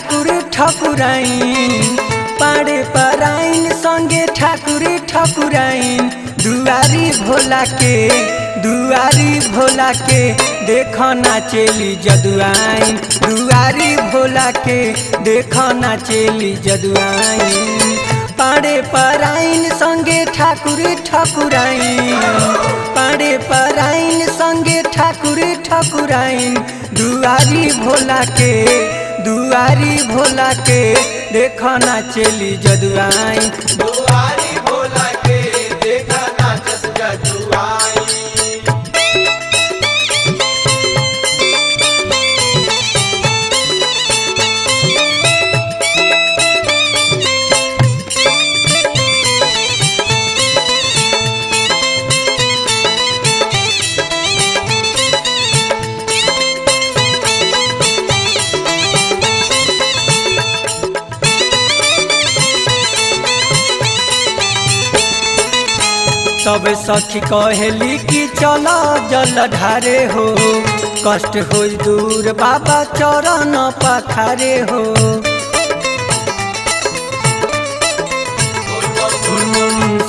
ठाकुर ठकुराइन, पाड़े पराइन संगे ठाकुर ठकुराइन। दुआरी भोला के, दुआरी भोला के देखो ना चली जदुआइन। दुआरी भोला के देखो ना चली जदुआइन। पाड़े पराइन संगे ठाकुर ठकुराइन, पाड़े पराइन संगे ठाकुर ठकुराइन। दुआरी भोला के, दुआरी भोला के देखो ना चली जदुआइन। दुआरी भोला के देखा नाचस जदुआई। सब सखी कहेली कि चलो जल ढारे हो, कष्ट हो दूर बाबा चरण पखारे हो।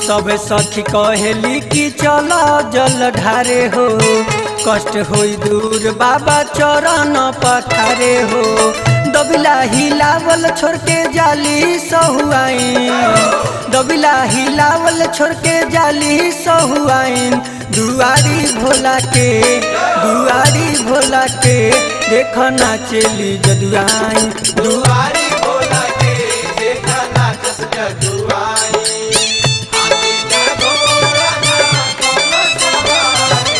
सब सखी कहेली कि चलो जल ढारे हो, कष्ट हो दूर बाबा चरण पखारे हो। दबिला हिलावल छोड़ के जाली सहुआइन, दबिला हिलावल छोड़ के जाली सहुआइन। दुआरी भोला के, दुआरी भोला के देखो ना चली जदुआइन। दुआरी भोला के देखा नाचस जदुआई। हाथी ना घोड़ा ना कोनो सवारी,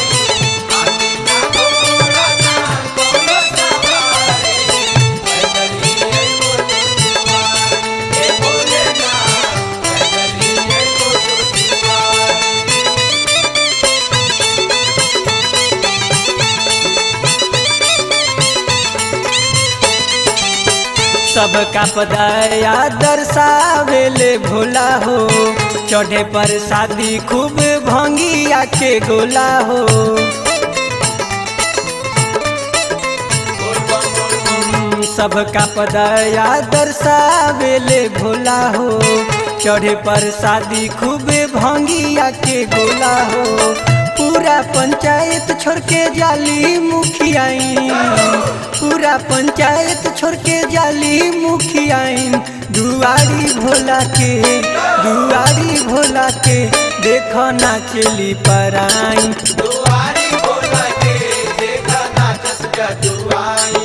हाथी ना घोड़ा ना कोनो सवारी। पैदल ही अइबो तो दुआरी, ए भोलेनाथ, पैदल ही अइबो तो दुआरी। सबका पदाया दर्शावेले भोला हो, चढ़े पर शादी खूब भंगिया के गोला हो। सबका पदाया दर्शावेले भोला हो, चढ़े पर शादी खूब भंगिया के गोला हो। पूरा पंचायत छोड़ के जाली मुखियाइन, पूरा पंचायत छोड़ के जाली मुखियाइन। दुआरी भोला के, दुआरी भोला के देखो ना चली पराइन। दुआरी भोला के देखा नाचस जदुआई।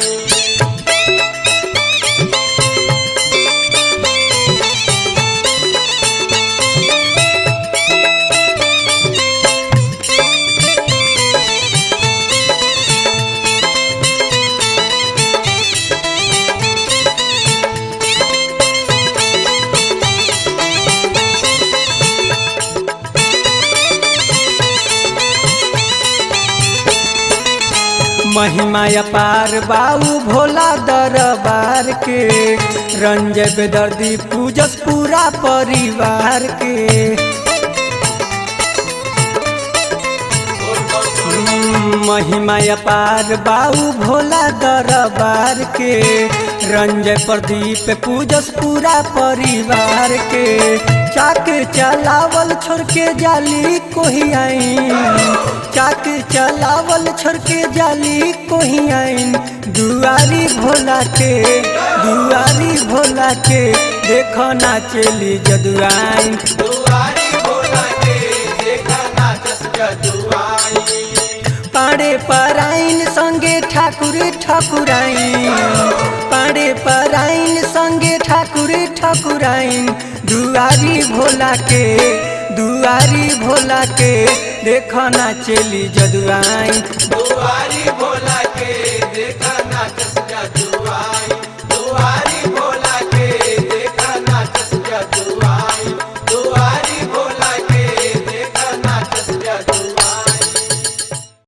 महिमा अपार बाऊ भोला दरबार के, रंजय बेदर्दी पूजस पूरा परिवार के। महिमा अपार बाऊ भोला दरबार के, रंजय प्रदीप पूजस पूरा परिवार के। चाक चलावल छोड़ के जाली कोहियाइन, चाक चलावल छोड़ के जाली कोहियाइन। दुआरी भोला के, दुआरी भोला के देखो ना चली जदुआइन। दुआरी भोला के देखा नाचस जदुआई। पाड़े पराइन संगे ठाकुर ठकुराइन, पाड़े पराइन संगे ठाकुर ठकुराइन। दुआरी भोला के, दुआरी भोला के देखो ना चली जदुआइन। दुआरी भोला के